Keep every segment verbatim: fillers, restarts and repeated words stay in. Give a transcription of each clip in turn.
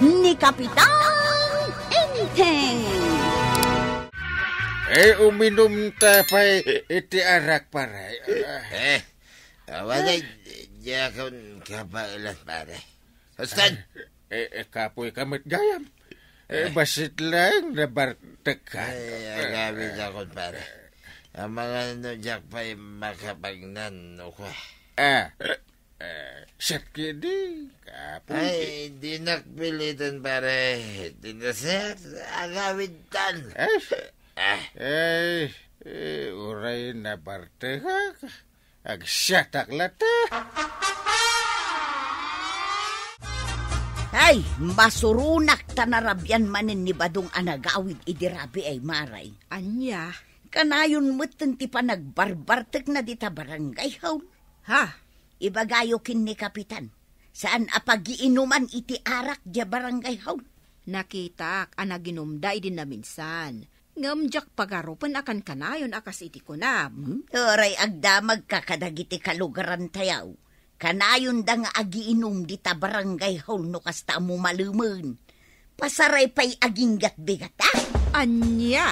ni Kapitan Enteng. Eh, uminum ta pay iti arak, pare. Eh, awan ay, diakon kabaelan, pare. Huston! Eh, eh, kapoy ka met gayam. Eh, eh, bassit laeng nabartek ka. Ay, agawid akon, pare. Amangan no diak pay makapagnan no kua. Ah, eh, siak kidi, kapoy. Ay, dinak pilitan, pare. Dinak siak, agawid tan. Eh, ah, eh, eh, uray nabartek ka. Agsiatak latta. Ay, masuronak ta narabian manen ni Badong a nagawid idi rabii, Mare. Ania? Kanayon metten ti panagbarbartekna dita barangay hall. Ha? Ibagayo ken ni Kapitan, saan a pagiinuman iti arak dia barangay hall. Nakitak a naginumda idi naminsan. Ngem diak pagarupen a kankanayon a kas iti kunam. Hmm? Uray agdamagka kadagiti kalugarantayo. Kanayonda nga agiinum dita barangay hall no kasta a mumalemen. Pasaray pay aginggatbigat, a? Ania?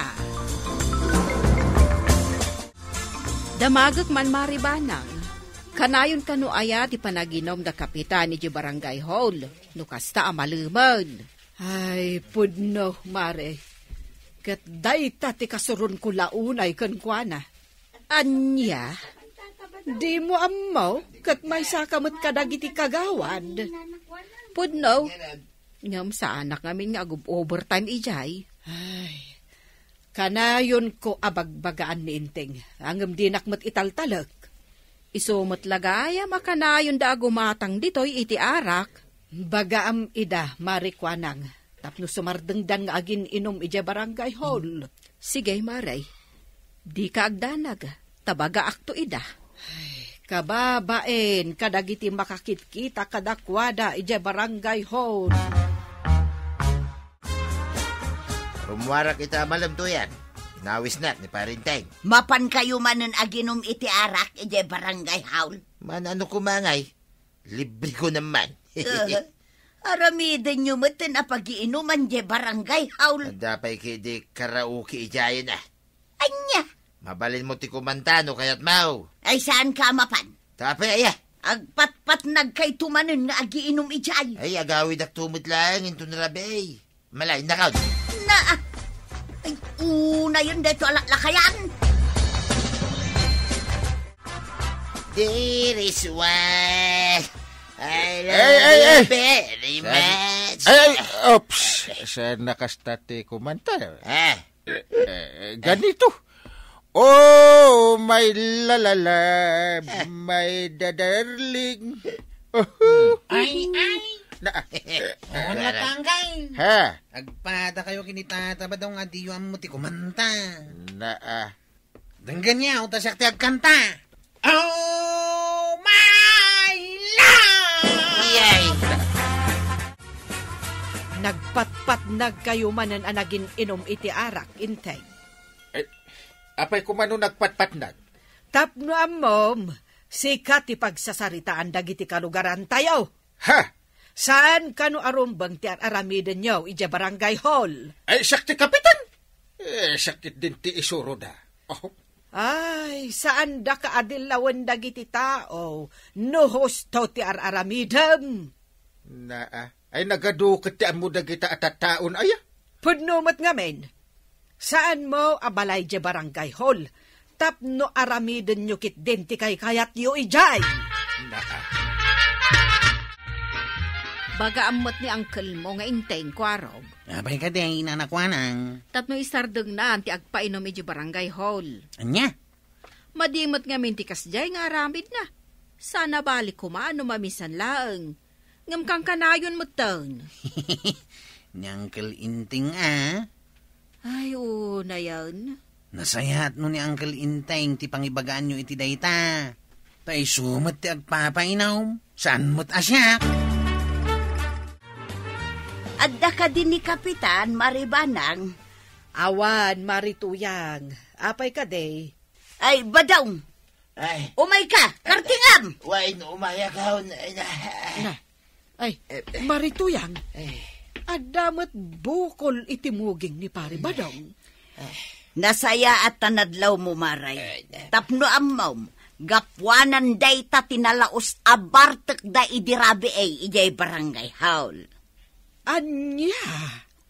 Damagek man, Mare Banang. Kanayon kano aya ti panaginum da Kapitan iti barangay hall no kasta a malemen? Ay, pudno, Mare. Ket dayta ti kasuronko la unay kenkuana. Ania? Dimo ammo ket maysaka met kadagiti kagawad? Pudno. Ngem saanak ngamin nga agub-overtime idiay. Ay, kanayonko a bagbagaan ni Enteng, ngem dinak met italtalek. Isu met la gayam a kanayonda a gumatang ditoy iti arak. Bagaam ida, Mare Kuanang, tapno sumardengdan nga agin-inum idiay barangay hall. Sige, Mare. Dika agdanag, ta bagaakto ida. Ay, kababain kadagiti makakitkita kadakuada idiay barangay hall. Rummuarak ita a malem, Tuyang. Inawisnak ni Pare Enteng. Mapankayo manen aginum iti arak idiay barangay hall? Maano koma ngay? Libreko naman. Eh, aramidenyo met ti napagiinuman diay barangay hall. Adda pay kidi karaoke idiayen, a. Ania? Mabalinmo ti kumanta no kayatmo. Ay, saanka a mapan? Tapay aya. Agpatpatnagkayto manen nga agiinum idiay. Ay, agawidakto met laeng inton rabii. Malay, nakaw. Na, ah, ay, unayon dayto a laklakayan. There is one I love Ay, ay, you ay. Very San-, much. Ay, ay, oops. Saan na kasta ti kumanta? Ah. Eh, eh, ganito. Oh, my la la la, my da-, darling. Ay, ay. Na, Ang latanggay. Ha? Agpada kayo kinitatabadaw nga diyo ammo ti kumanta. Na, ah. Denggen niya, uta siak ti agkanta. Oh, my love! Yay! Nagpatpatnag kayo manen a nagin-inom iti arak, Inteng. Eh, apay kumano nagpatpatnag? Tapno ammom, sika ti pagsasaritaan dagiti kalugarantayo. Ha? Saan kano a rumbeng ti ar-aramidenyo idiay barangay hall? Ay, siak ti kapitan. Eh, sakit din ti isuro da. Oh. Ay, saan da kaadillawen dagiti tao no husto ti ar-aramidem? Naa. Ay, nagadu ket ti ammo dagita a tattaon, aya? Pudno met ngamin. Saanmo a balay di barangay hall tapno aramidenyo ketdin ti kaykayatyo idiay. Naa. Bagaam met ni angkelmo nga Inteng, Kuarog. Apay kadi, Nana Kuanang? Tapno isardengnan ti agpainom iti barangay hall. Ania? Madi met ngamin ti kasdiay nga aramidna. Saan a bali koma no mamisan laeng. Ngem kankanayon metten. Ni Uncle Inteng a. Ay, unayen. Nasayaat no ni Uncle Inteng ti pangibagaanyo iti dayta. Ta isu met ti agpapainom, saan met a siak. Adda kadi ni Kapitan, Mari Banang? Awan, Mari Tuyang. Apay kadi? Ay, Badong! Ay. Umayka, kartingam! Wen, umayakon. Ay, na. Na. Ay, eh, eh. Mari Tuyang. Eh. Adda met bukol iti muging ni Pari Badong. Nasayaat ta nadlawmo, Maray. Tapno ammom, gapuanan dayta ti nalaus a bartekda idi rabii idiay barangay hall. Ania?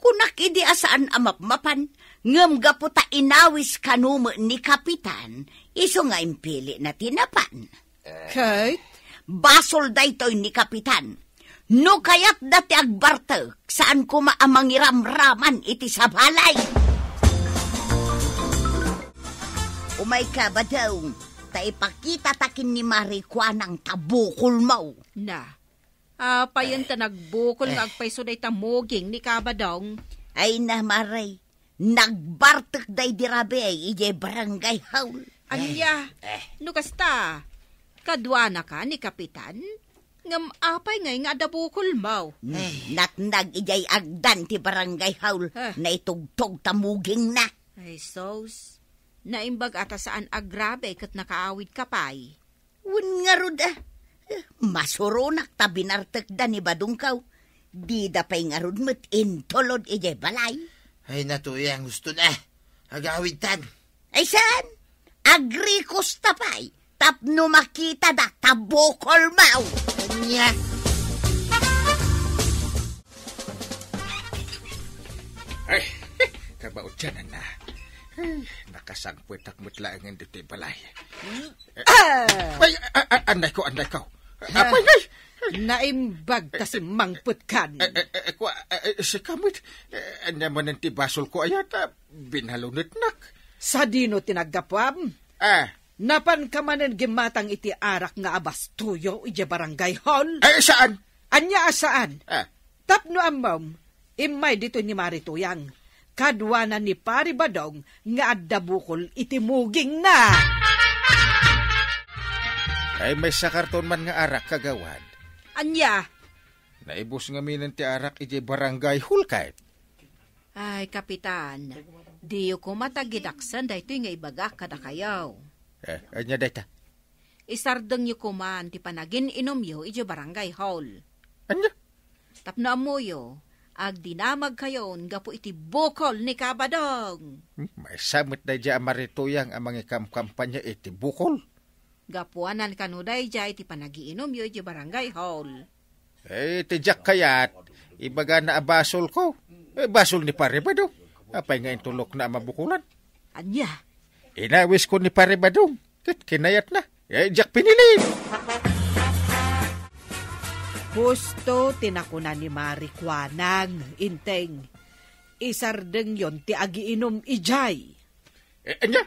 Kunak idi a saan a mapmapan, ngem gapu ta inawis kano met ni Kapitan, isu nga impilina ti napan. Ket? Basol daytoy ni Kapitan. No kayatda ti agbartek, saan koma a mangiramraman iti sabali. Umayka, Badong, ta ipakitata ken ni Mari Kuanang ta bukolmo. Na, apayen ta nagbukol nga agpayso dayta muging ni Kabadong? Ay na, Mari. Nagbartekda idi rabii idiay barangay hall. Ania? Eh. No kasta, kaduanaka ni Kapitan? Ngem apay ngay nga adda bukolmo? Hmm, natnag idiay agdan ti barangay hall, naitugtog ta mugingna. Ay, sus. Naimbag a ta saan agrabe ket nakaawidka pay. Wen ngarud, a, masuronak ta binartekda ni Badongko. Dida pay ngarud met intulod idiay balay. Ay, natuyang, husto na. Agawidtan. Ay, saan? Agrikosta pay. Tapno makitada ta bukolmo. Ania? Ay, kabaudyanan na. Ay, nakasangpetak met laengen ditoy balay. Hmm? Eh, ah! Ay, a-, a-, anday ko, anday ko. Ah, apay, nay! Naimbag ta simmangpetkan. Eh, eh, eh, kwa, eh, eh, sika met. Eh, ania manen ti basolko aya ta binalunetnak. Sadino ti naggapuam? Ah. Napanka manen gimmatang iti arak nga abastoyo idiay barangay hall? Eh, saan? Ania a saan? Ah. Tapno ammom, immay ditoy ni Mari Tuyang, kaduana ni Pari Badong nga adda bukol iti mugingna. Ay, maysa karton man nga arak, kagawad. Ania? Naibus ngaminen ti arak idiay barangay hall ket. Ay, Kapitan, diyo koma tagidaksan daytoy nga ibagak kadakayo. Eh, ania dayta? Isardengyo koman ti panagin-inumyo idiay barangay hall. Ania? Tapno ammoyo, agdinamagkayon gapu iti bukol ni Kabadong. Hmm, maysa met daydiay a Mari Tuyang a mangikamkampanya iti bukol. Gapuanan kano daydiay ti panagiinumyo idiay barangay hall. Eh, ti diak kayat, ibagana a basolko. Eh, basol ni Pari Badong. Apay nga intulokna a mabukolan? Ania? Inawisko ni Pari Badong. Ket kinayatna, eh, diak pinili. Husto ti nakuna ni Mari Kuanang, Inteng. Isardengyon ti agiinum idiay. Eh, ania?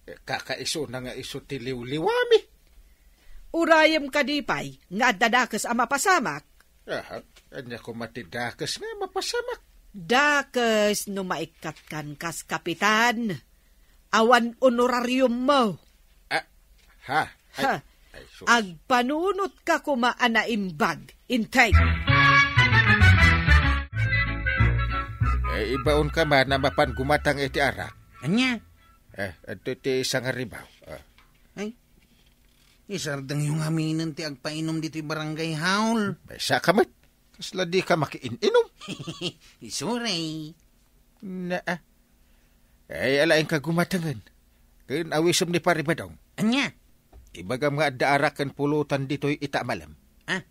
Eh, kakaisuna nga isu ti liwliwami. Urayem kadi pay nga adda dakes a mapasamak? Aha, ania koma ti dakes nga mapasamak? Dakes no maikkatkan kas kapitan. Awan honorariummo. Ah, ha? Ay, ha. Ay, sus. Agpanunotka koma a naimbag, Inteng. Eh, ibaonka man a mapan gumatang iti arak. Ania? Eh, adto ti sangaribaw. Ah. Ay, isardengyo ngaminen ti agpainum ditoy barangay hall. Maysa ka met. Kasla dika makiin-inum. Isuray. Naa. Ay, alaenka gumatengen. Ken awisem ni Pari Badong. Ania? Ibagam nga adda arak ken pulutan ditoy ita a malem. Ah?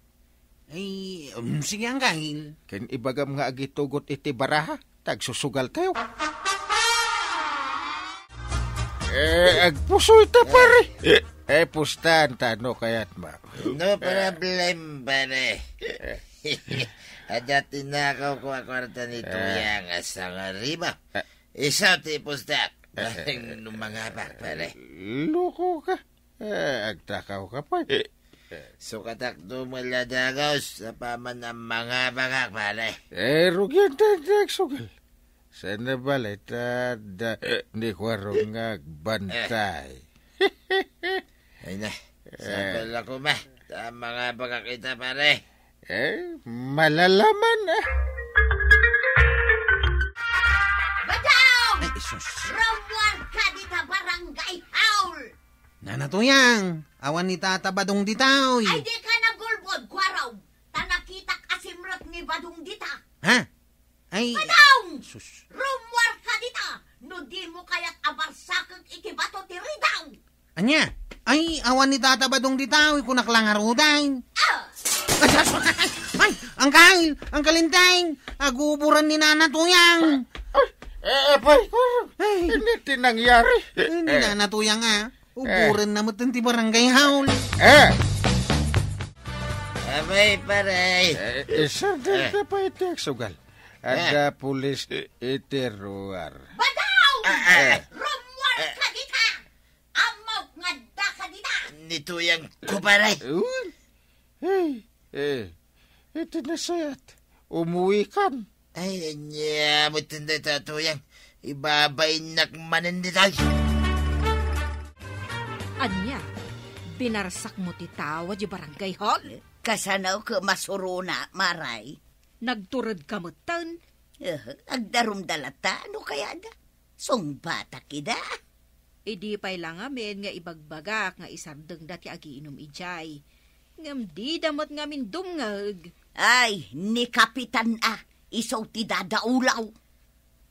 Ay, um, sige, Anggail. Ken ibagam nga agitugot iti baraha, ta agsusugaltayo. Eh, agpusoy ta, pare. Eh, pustan ta, no kayat ma. No problem, pare. Adda tinakawko a kuarta ni Tuyang a sangariba. Isu ti pustak. Bareng no mangabak, pare. Loko ka. Eh, agtakaw ka pay. Sukatak dumo la dagus, sa paman a mangabakak, pare. Eh, rugian ta, ta agsugal. Sana balay ta, da, ni Kuarong nga agbantay. Ay na, sabal ako ma. Ta mangabakak ita, pare. Eh, malalaman, ah. Badong! Ay, sus. Ramuan ka dita barangay hall! Nana Tuyang, awan ni Tata Badong ditoy. Ay, di ka nagulbod, Kuarong. Ta nakitak a simrek ni Badong dita. Ha? Ay, Badong! Sus. Rummuarka dita, no dimo kayat a barsakek iti bato ti ridaw. Ania? Ay, awan ni Tata Badong dita, kunak la ngaruden. Ah! Ay, sus! Ay, Uncle! Uncle Enteng! Aguburan ni Nana Tuyang! Ay, eh, eh, boy, ko, Ay. Ano ti nangyari? Ay, ni Eh. Nana Tuyang, ah. Uguran na met ti barangay hall. Eh. Abay, pare. Eh, eh, sir, Eh. dito pa iti agsugal. Adda Eh. pulis i-, iti ruar. Badong! Ah, ah. Eh. Rummuarka dita! Ammok nga adda ka dita! Ni Tuyang ko, pare. Uy. Hey, eh, iti nasayat. Umuwi kan. Ay, ania met dayta, Tuyang. Ibabainnak manen ditoy. Ania? Binarsakmo ti tao di barangay hall? Kasano ko masuruna, Maray? Nagturedka metten? Eh, agdarumda latta, no kayatda? Sungbatak ida. Idi pay la ngamin nga ibagbagak nga isardengda ti agiinum idiay. Ngem dida met ngamin dumngeg. Ay, ni Kapitan a, isu ti dadaulaw.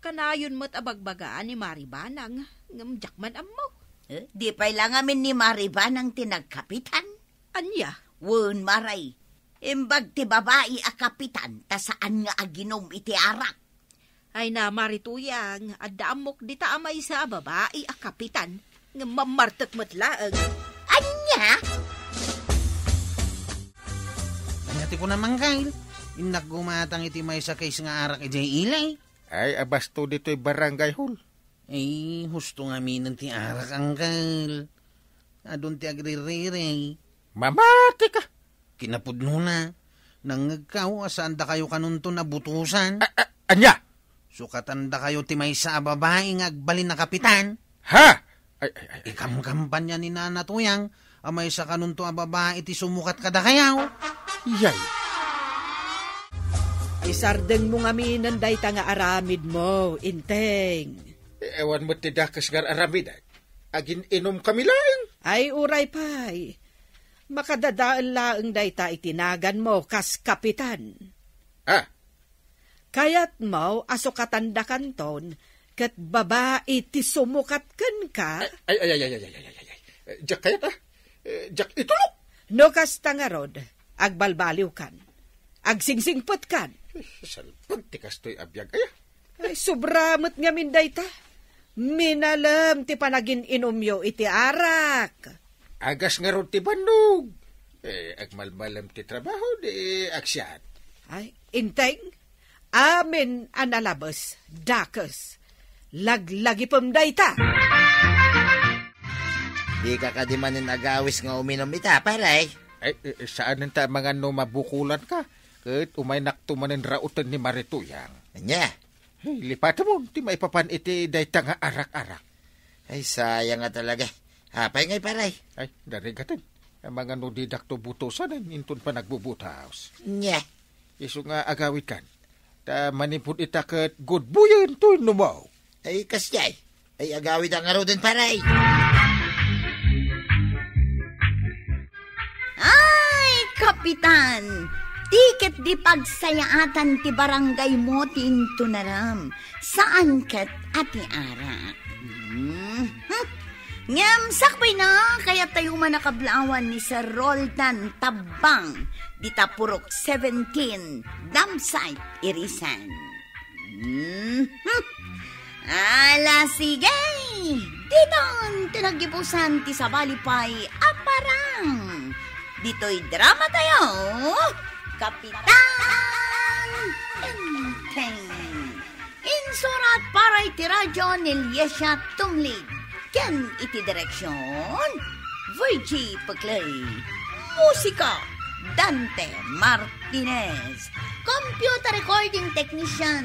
Kanayon met a bagbagaan ni Mari Banang, ngem diak man ammo. Eh, di pay la ngamin ni Mari Banang ti nagkapitan? Ania? Wen, Maray. Imbag ti babai a kapitan, ta saan nga aginum iti arak. Ay na, Mari Tuyang, adda ammok dita a maysa a babai a kapitan, ngem mammartek met laeng. Ania? Ania ti kunam, Uncle? Innak gumatang iti maysa case nga arak idiay ili. Ay, abasto ditoy barangay hall. Ay, husto ngaminen ti arak, Uncle. Adun ti agririri. Mamati ka! Kinapudnona, nangngegkaw a saandakayo kanunton a butosan. A-, a-, ania? Sukatandakayo ti maysa a babai nga agbalin a kapitan. Ha? Ay, ay, ay, ay. Ikamkampanya ni Nana Tuyang a maysa kanunto a babai ti sumukat kadakayo. Yay. Isardengmo ngaminen dayta nga aramidmo, Enteng. Eh, awan met ti dakes nga ar-aramidek. Agin-inumkami laeng. Ay, uray pay. Makadadael laeng dayta iti naganmo kas kapitan. Ah. Kayatmo a sukatandakanton ket babai ti sumukat kenka? Ay, ay, ay. Eh, diak kayat, ah. Eh, diak itulok. No kasta ngarud, agbalbaliwkan. Agsingsingpetkan. Eh, salpag ti kastoy a biag, aya. Ay, sobra met ngamin dayta. Minalem ti panagin-inumyo iti arak. Agas ngarud ti bannog. Eh, agmalmalem ti trabaho, di agsiat. Ay, Enteng, amin a nalabes, dakes. Laglagipem dayta. Dika kadi manen agawis nga uminum ita, pare? Ay, eh, eh, saanen ta mangan no mabukulan ka. Ket umaynakto manen rauten ni Mari Tuyang. Ania? Hey, lipatemon ti maipapan iti dayta nga arak-arak. Ay, sayang nga talaga. Apay ngay, pare? Ay, narigaten. Amangan no didakto butosan, inton panagbubutos. Nia? Isu nga agawidkan. Ta manipud ita ket gudbuyen toy numaw. Ay, kasdiay. Ay, agawid ang aruden, pare. Ay, Kapitan! Ti ket di pagsayaatan ti barangay mo ti intunaram. Saan ket a ti arak. Hmm. Ngem sakbay na, kayat tayo man nakablawan ni Sir Roldan Tabang, dita Purok seventeen, Dam Site, Irisan. Mhm. Ala, sige! Ditan ti naggibusan ti sabali pay a parang. Ditoy drama tayo, Kapitan Enteng. Insurat para iti radyo ni Liesia Tumlid. Ken iti direksyon, Virgie Peclay. Musika, Dante Martinez. Computer recording technician,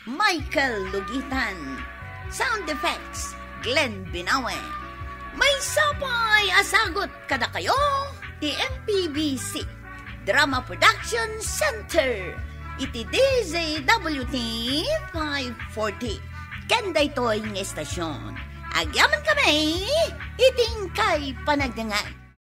Michael Lugitan. Sound effects, Glenn Binawe. Maysa pay a sagut kadakayo ti M P B C Drama Production Center iti D Z W T five forty. Ken daytoy nga istasyon, agyamankami iti inkay panagdengngeg.